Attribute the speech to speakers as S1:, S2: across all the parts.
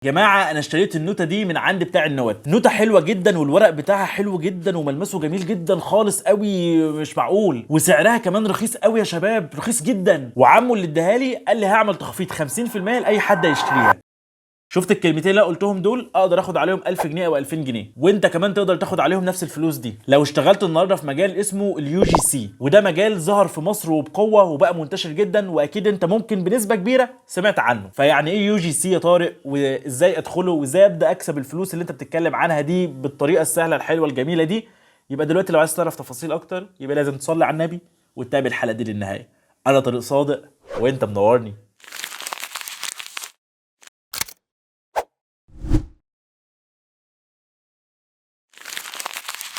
S1: جماعة انا اشتريت النوتة دي من عند بتاع النوت. نوتة حلوة جدا والورق بتاعها حلو جدا وملمسه جميل جدا خالص قوي، مش معقول. وسعرها كمان رخيص قوي يا شباب، رخيص جدا. وعمه اللي اداها لي قال لي هعمل تخفيض 50% لاي حد هيشتريها. شفت الكلمتين اللي قلتهم دول؟ اقدر اخد عليهم 1000 جنيه او 2000 جنيه، وانت كمان تقدر تاخد عليهم نفس الفلوس دي لو اشتغلت النهارده في مجال اسمه ال UGC. وده مجال ظهر في مصر وبقوة وبقى منتشر جدا، واكيد انت ممكن بنسبة كبيرة سمعت عنه. فيعني ايه UGC يا طارق؟ وازاي ادخله؟ وازاي ابدا اكسب الفلوس اللي انت بتتكلم عنها دي بالطريقة السهلة الحلوة الجميلة دي؟ يبقى دلوقتي لو عايز تعرف تفاصيل اكتر يبقى لازم تصلي على النبي وتتابع الحلقة دي للنهاية. انا طارق صادق وانت منورني.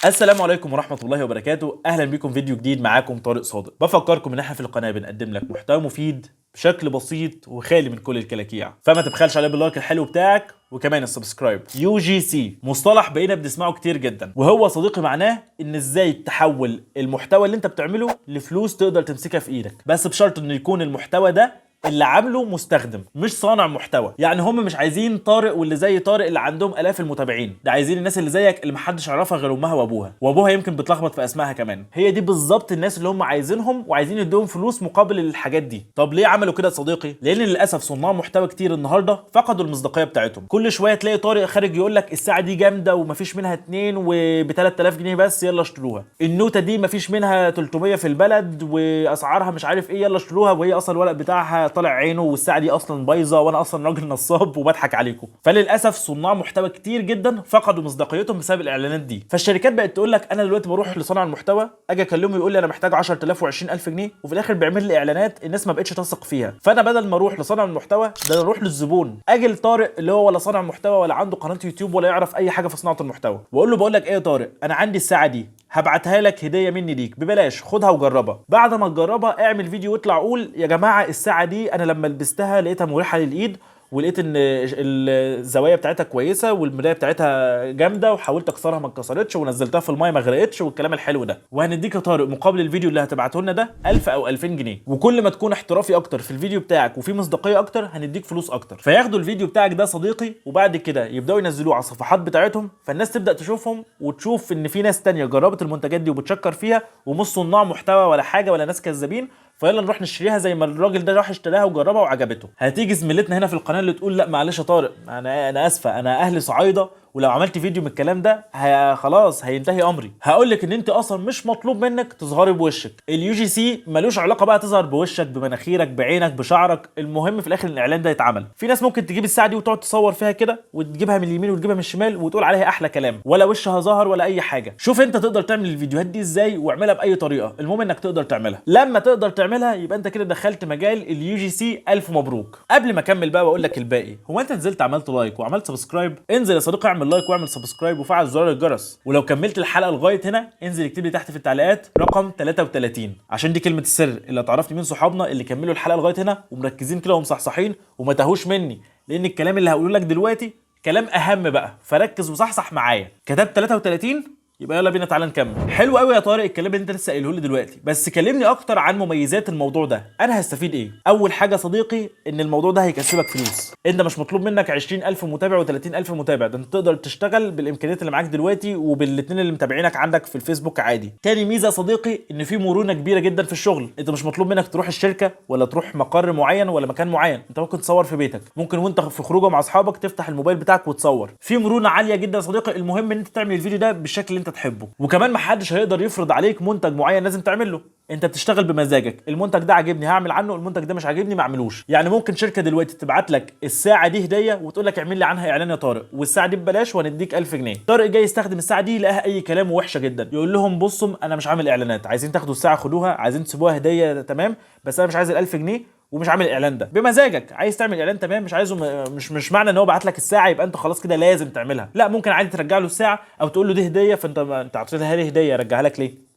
S1: السلام عليكم ورحمة الله وبركاته، أهلا بكم فيديو جديد، معاكم طارق صادق. بفكركم إن احنا في القناة بنقدم لك محتوى مفيد بشكل بسيط وخالي من كل الكلاكيع، فما تبخلش عليه بال like الحلو بتاعك وكمان ال subscribe. UGC مصطلح بقينا بنسمعه كتير جدا، وهو صديقي معناه ان ازاي تحول المحتوى اللي انت بتعمله لفلوس تقدر تمسكها في ايدك، بس بشرط انه يكون المحتوى ده اللي عامله مستخدم مش صانع محتوى. يعني هم مش عايزين طارق واللي زي طارق اللي عندهم الاف المتابعين، ده عايزين الناس اللي زيك اللي محدش يعرفها غير امها وابوها، وابوها يمكن بتلخبط في اسمائها كمان. هي دي بالظبط الناس اللي هم عايزينهم وعايزين يدوهم فلوس مقابل الحاجات دي. طب ليه عملوا كده يا صديقي؟ لان للاسف صناع محتوى كتير النهارده فقدوا المصداقية بتاعتهم. كل شوية تلاقي طارق خارج يقول لك الساعة دي جامدة ومفيش منها اتنين وب 3000 جنيه بس، يلا اشتروها. النوته دي مفيش منها 300 في البلد واسعارها مش عارف ايه، يلا اشتروها، وهي اصلا الورق بتاعها طالع عينه والساعة دي اصلا بايظة وانا اصلا راجل نصاب وبضحك عليكم. فللاسف صناع محتوى كتير جدا فقدوا مصداقيتهم بسبب الاعلانات دي. فالشركات بقت تقول لك انا دلوقتي بروح لصانع المحتوى اجي اكلمه يقول لي انا محتاج 10000 و20000 جنيه، وفي الاخر بيعمل لي اعلانات الناس ما بقتش تثق فيها. فانا بدل ما اروح لصانع المحتوى ده انا اروح للزبون، اجي لطارق اللي هو ولا صانع محتوى ولا عنده قناة يوتيوب ولا يعرف اي حاجة في صناعة المحتوى، واقول له بقول لك ايه يا طارق، انا عندي الساعة دي هبعتها لك هديه مني ليك ببلاش، خدها وجربها. بعد ما تجربها اعمل فيديو واطلع قول يا جماعة الساعة دي انا لما لبستها لقيتها مريحه للايد، ولقيت ان الزوايا بتاعتها كويسة والمرايه بتاعتها جامدة، وحاولت اكسرها ما اتكسرتش، ونزلتها في المايه ما غرقتش، والكلام الحلو ده. وهنديك يا طارق مقابل الفيديو اللي هتبعته لنا ده 1000 او 2000 جنيه، وكل ما تكون احترافي اكتر في الفيديو بتاعك وفي مصداقية اكتر هنديك فلوس اكتر. فياخدوا الفيديو بتاعك ده صديقي وبعد كده يبداوا ينزلوه على الصفحات بتاعتهم، فالناس تبدا تشوفهم وتشوف ان في ناس تانية جربت المنتجات دي وبتشكر فيها ومش صناع محتوى ولا حاجة ولا ناس كذابين، فيلا نروح نشتريها زي ما الراجل ده راح اشتراها وجربها وعجبته. هتيجي زميلتنا هنا في القناة اللي تقول لا معلش يا طارق انا اسفه، انا اهلي صعايده، ولو عملت فيديو من الكلام ده خلاص هينتهي امري. هقول لك ان انت اصلا مش مطلوب منك تظهري بوشك. ال UGC ملوش علاقة بقى تظهر بوشك بمناخيرك بعينك بشعرك، المهم في الاخر ان الاعلان ده يتعمل. في ناس ممكن تجيب الساعة دي وتقعد تصور فيها كده وتجيبها من اليمين وتجيبها من الشمال وتقول عليها احلى كلام، ولا وشها ظهر ولا اي حاجة. شوف انت تقدر تعمل الفيديوهات دي ازاي واعملها باي طريقه، المهم انك تقدر تعملها. لما تقدر تعملها يبقى انت كده دخلت مجال ال UGC. الف مبروك. قبل ما اكمل بقى واقول لك الباقي، هو انت نزلت عملت like وعملت subscribe؟ انزل يا صديقي اعمل like واعمل subscribe وفعل زرار الجرس. ولو كملت الحلقة لغاية هنا انزل اكتب لي تحت في التعليقات رقم 33، عشان دي كلمة السر اللي هتعرفني مين صحابنا اللي كملوا الحلقة لغاية هنا ومركزين كده ومصحصحين وما تاهوش مني، لان الكلام اللي هقوله لك دلوقتي كلام اهم بقى، فركز وصحصح معايا. كتبت 33؟ يبقى يلا بينا تعالى نكمل. حلو قوي يا طارق الكلام اللي انت لسه قايله لي دلوقتي، بس كلمني اكتر عن مميزات الموضوع ده، انا هستفيد ايه؟ اول حاجة صديقي ان الموضوع ده هيكسبك فلوس. انت مش مطلوب منك 20000 متابع و30000 متابع، ده انت تقدر تشتغل بالامكانيات اللي معاك دلوقتي وبالاثنين اللي متابعينك عندك في الفيسبوك عادي. تاني ميزة يا صديقي ان في مرونة كبيرة جدا في الشغل. انت مش مطلوب منك تروح الشركة ولا تروح مقر معين ولا مكان معين، انت ممكن تصور في بيتك، ممكن وانت في خروجه مع اصحابك تفتح الموبايل بتاعك وتصور. في مرونة عالية جدا يا صديقي، المهم ان انت تعمل الفيديو ده بالشكل اللي انت تحبه. وكمان محدش هيقدر يفرض عليك منتج معين لازم تعمله، انت بتشتغل بمزاجك. المنتج ده عاجبني هعمل عنه، المنتج ده مش عاجبني ما اعملوش. يعني ممكن شركة دلوقتي تبعت لك الساعة دي هديه وتقول لك اعمل لي عنها اعلان يا طارق، والساعة دي ببلاش وهنديك 1000 جنيه. طارق جاي يستخدم الساعة دي لقاها اي كلام ووحشه جدا، يقول لهم بصوا انا مش عامل اعلانات، عايزين تاخدوا الساعة خدوها، عايزين تسيبوها هديه تمام، بس انا مش عايز ال1000 جنيه ومش عامل الاعلان ده. بمزاجك عايز تعمل اعلان تمام، مش عايزه مش معنى ان هو بعت لك الساعة يبقى انت خلاص كده لازم تعملها، لا ممكن عادي ترجع له الساعة او تقول له دي هديه، فانت انت عطيتها لي هديه رجعها لك ليه؟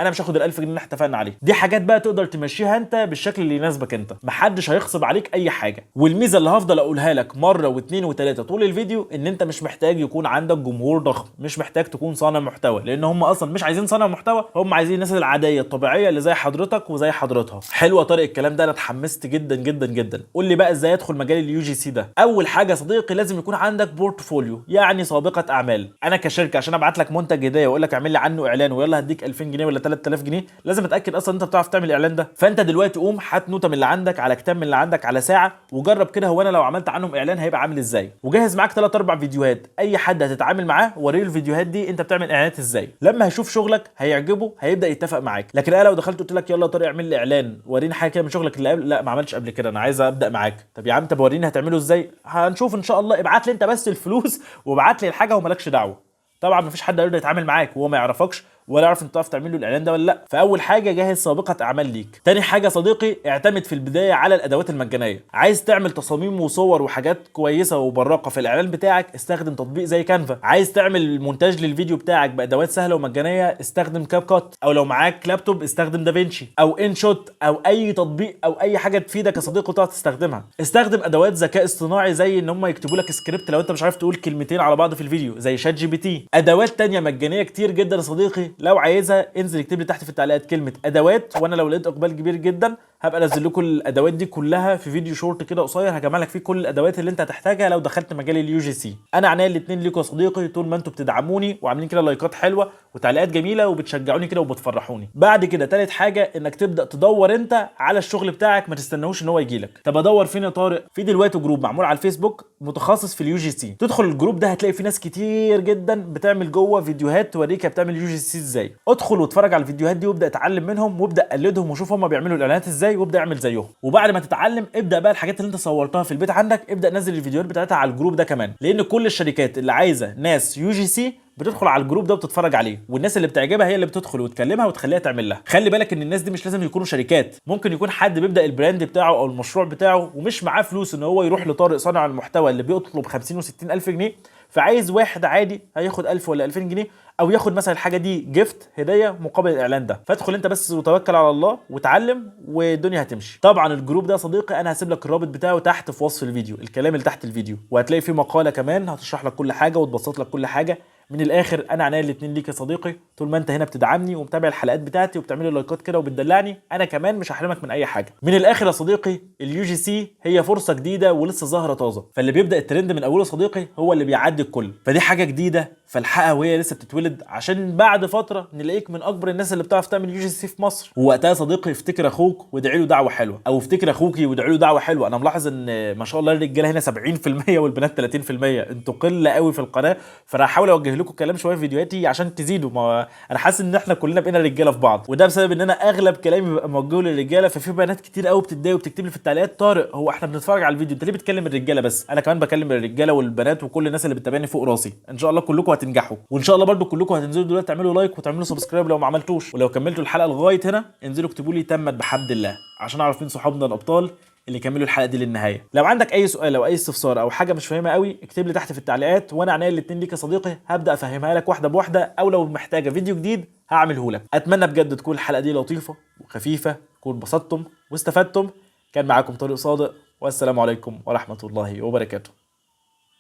S1: انا مش هاخد ال 1000 جنيه اللي احنا اتفقنا عليه. دي حاجات بقى تقدر تمشيها انت بالشكل اللي يناسبك انت، محدش هيغصب عليك اي حاجة. والميزة اللي هفضل اقولها لك مرة واثنين وثلاثة طول الفيديو، ان انت مش محتاج يكون عندك جمهور ضخم، مش محتاج تكون صانع محتوى، لان هم اصلا مش عايزين صانع محتوى، هم عايزين الناس العادية الطبيعية اللي زي حضرتك وزي حضرتها. حلوة طارق الكلام ده، انا اتحمست جدا جدا جدا. قول لي بقى ازاي ادخل مجال ال UGC ده. اول حاجة يا صديقي لازم يكون عندك portfolio، يعني سابقه اعمال. انا كشركة عشان ابعت لك منتج هديه واقول لك اعمل لي عنه اعلان ويلا هديك 2000 جنيه ولا 3000 جنيه، لازم اتاكد اصلا انت بتعرف تعمل الاعلان ده. فانت دلوقتي قوم هات نوته من اللي عندك، على كتاب من اللي عندك، على ساعة، وجرب كده هو انا لو عملت عنهم اعلان هيبقى عامل ازاي. وجهز معاك 3 4 فيديوهات، اي حد هتتعامل معاه وريه الفيديوهات دي انت بتعمل اعلانات ازاي. لما هيشوف شغلك هيعجبه، هيبدا يتفق معاك. لكن انا لو دخلت قلت لك يلا طارق اعمل لي اعلان، وريني حاجة كده من شغلك اللي قبل، لا ما عملتش قبل كده، انا عايز ابدا معاك. طب يا عم طب وريني هتعمله ازاي، هنشوف ان شاء الله. ابعت لي انت بس الفلوس وابعت لي الحاجة ومالكش دعوه. طبعا مفيش حد هيرضى يتعامل معاك وهو ما يعرفكش ولا يعرف انت تعرف تعمل له الاعلان ده ولا لا. فاول حاجة جهز سابقه اعمال ليك. تاني حاجة صديقي اعتمد في البداية على الادوات المجانية. عايز تعمل تصاميم وصور وحاجات كويسة وبراقه في الاعلان بتاعك، استخدم تطبيق زي Canva. عايز تعمل مونتاج للفيديو بتاعك بادوات سهلة ومجانيه، استخدم CapCut، او لو معاك لابتوب استخدم دافينشي او InShot او اي تطبيق او اي حاجة تفيدك يا صديقي وتعرف تستخدمها. استخدم ادوات ذكاء اصطناعي زي ان هم يكتبوا لك سكريبت لو انت مش عارف تقول كلمتين على بعض في الفيديو، زي ChatGPT. ادوات تانية مجانية كتير جدا يا صديقي، لو عايزها انزل اكتب لي تحت في التعليقات كلمة ادوات، وانا لو لقيت اقبال كبير جدا هبقى انزل لكم الادوات دي كلها في فيديو شورت كده قصير، هجمع لك فيه كل الادوات اللي انت هتحتاجها لو دخلت مجال ال UGC. انا عنيا الاثنين ليكم يا صديقي، طول ما انتم بتدعموني وعاملين كده لايكات حلوة وتعليقات جميلة وبتشجعوني كده وبتفرحوني. بعد كده تالت حاجة انك تبدا تدور انت على الشغل بتاعك، ما تستناهوش ان هو يجي لك. طب ادور فين يا طارق؟ في دلوقتي group معمول على الفيسبوك متخصص في ال UGC، تدخل ال group ده هتلاقي فيه ناس كتير جدا بتعمل جوه فيديوهات توريك بتعمل UGC ازاي. ادخل واتفرج على الفيديوهات دي وابدا اتعلم منهم وابدا قلدهم وشوف هم بيعملوا الاعلانات ازاي وابدا اعمل زيهم. وبعد ما تتعلم ابدا بقى الحاجات اللي انت صورتها في البيت عندك ابدا نزل الفيديوهات بتاعتها على ال group ده كمان، لان كل الشركات اللي عايزه ناس UGC بتدخل على ال group ده وبتتفرج عليه، والناس اللي بتعجبها هي اللي بتدخل وتكلمها وتخليها تعمل لها. خلي بالك ان الناس دي مش لازم يكونوا شركات، ممكن يكون حد بيبدا ال brand بتاعه او المشروع بتاعه ومش معاه فلوس ان هو يروح لطارق صانع المحتوى اللي بيطلب 50 و60 الف جنيه، فعايز واحد عادي هياخد 1000 ولا 2000 جنيه او ياخد مثلا الحاجة دي gift هديه مقابل الاعلان ده. فادخل انت بس وتوكل على الله وتعلم والدنيا هتمشي. طبعا ال group ده يا صديقي انا هسيب لك الرابط بتاعه تحت في وصف الفيديو، الكلام اللي تحت الفيديو، وهتلاقي فيه مقاله كمان هتشرح لك كل حاجة وتبسط لك كل حاجة. من الاخر انا عنيا الاثنين ليك يا صديقي، طول ما انت هنا بتدعمني ومتابع الحلقات بتاعتي وبتعمل لي لايكات كده وبتدلعني، انا كمان مش هحرمك من اي حاجة. من الاخر يا صديقي ال UGC هي فرصة جديدة ولسه ظاهره طازة، فاللي بيبدا الترند من اوله صديقي هو اللي بيعدي الكل، فدي حاجة جديدة فالحقها وهي لسه بتتولد، عشان بعد فترة نلاقيك من اكبر الناس اللي بتعرف تعمل UGC في مصر. ووقتها يا صديقي افتكر اخوك وادعي له دعوه حلوة، او افتكر اخوكي وادعي له دعوه حلوة. انا ملاحظ ان ما شاء الله الرجالة هنا 70% والبنات 30%، انتوا قلة قوي في القناة، فانا هحاول اوجه لكم كلام شوية في فيديوهاتي عشان تزيدوا. ما انا حاسس ان احنا كلنا بقينا رجاله في بعض، وده بسبب ان انا اغلب كلامي بيبقى موجه للرجاله، ففي بنات كتير قوي بتتضايق وبتكتب لي في التعليقات طارق هو احنا بنتفرج على الفيديو انت ليه بتكلم الرجالة بس؟ انا كمان بكلم الرجالة والبنات وكل الناس اللي بتتابعني فوق راسي. ان شاء الله كلكم هتنجحوا، وان شاء الله برضو كلكم هتنزلوا دلوقتي تعملوا like وتعملوا subscribe لو ما عملتوش، ولو كملتوا الحلقة لغاية هنا انزلوا اكتبوا لي تمت بحمد الله عشان اعرف مين صحابنا الابطال اللي كملوا الحلقة دي للنهاية. لو عندك اي سؤال او اي استفسار او حاجة مش فاهمها قوي اكتب لي تحت في التعليقات، وانا عنيا الاثنين ليك يا صديقي هبدا افهمها لك واحدة بواحدة، او لو محتاجه فيديو جديد هعمله لك. اتمنى بجد تكون الحلقة دي لطيفة وخفيفة، تكون اتبسطتم واستفدتم. كان معاكم طارق صادق، والسلام عليكم ورحمة الله وبركاته.